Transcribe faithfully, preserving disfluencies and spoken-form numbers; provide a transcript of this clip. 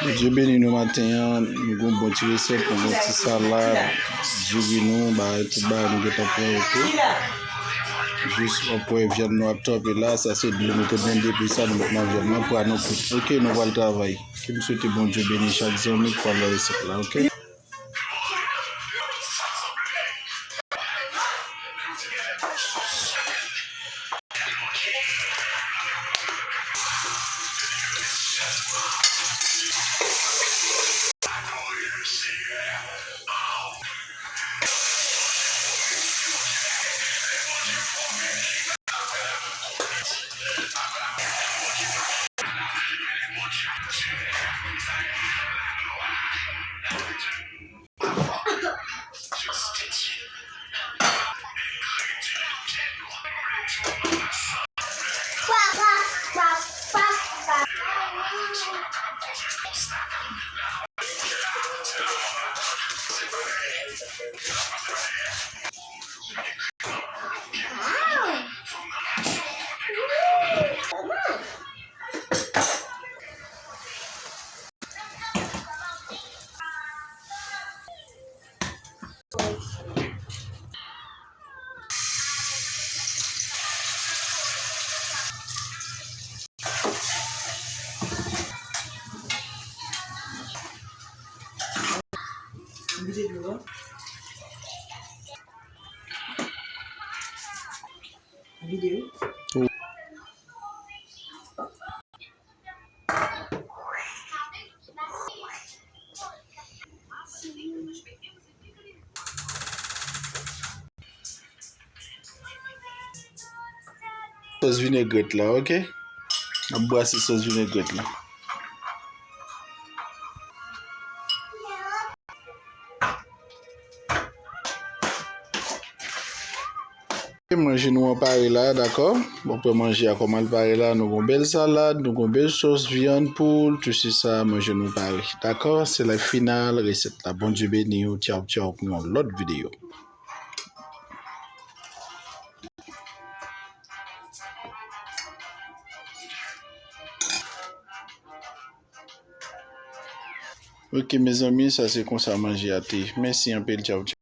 Bondye beni nou maten an. Nou gen yon bon ti resèt, yon bon ti salad, diri nou, bagay, tout bagay nou gentan pran yo tou. Jis w ap wè vyann nou ap tranpe la, sa se dlo nou te blende, pou sa nou met nan vyann nan pou a nou kwit. Oke, nou pral travay. Ke m swete Bondye beni chak zanmi k pral nan resèt la, oke? Videyo. Sòs vinegrèt la, oke? N ap brase sòs vinegrèt la. Manje nou an pare la, dakò? Bon, pou manje a kòman l pare la, nou gon bèl salad, nou gon bèl sòs vyann poul, tout se sa, manje nou pare. Dakò? Se la final resèt la. Bondye beni w, tchaw, tchaw, pou yon lòt videyo. Oke, mezanmi, sa se konsa manje a te ye. Mèsi anpil, tchaw, tchaw.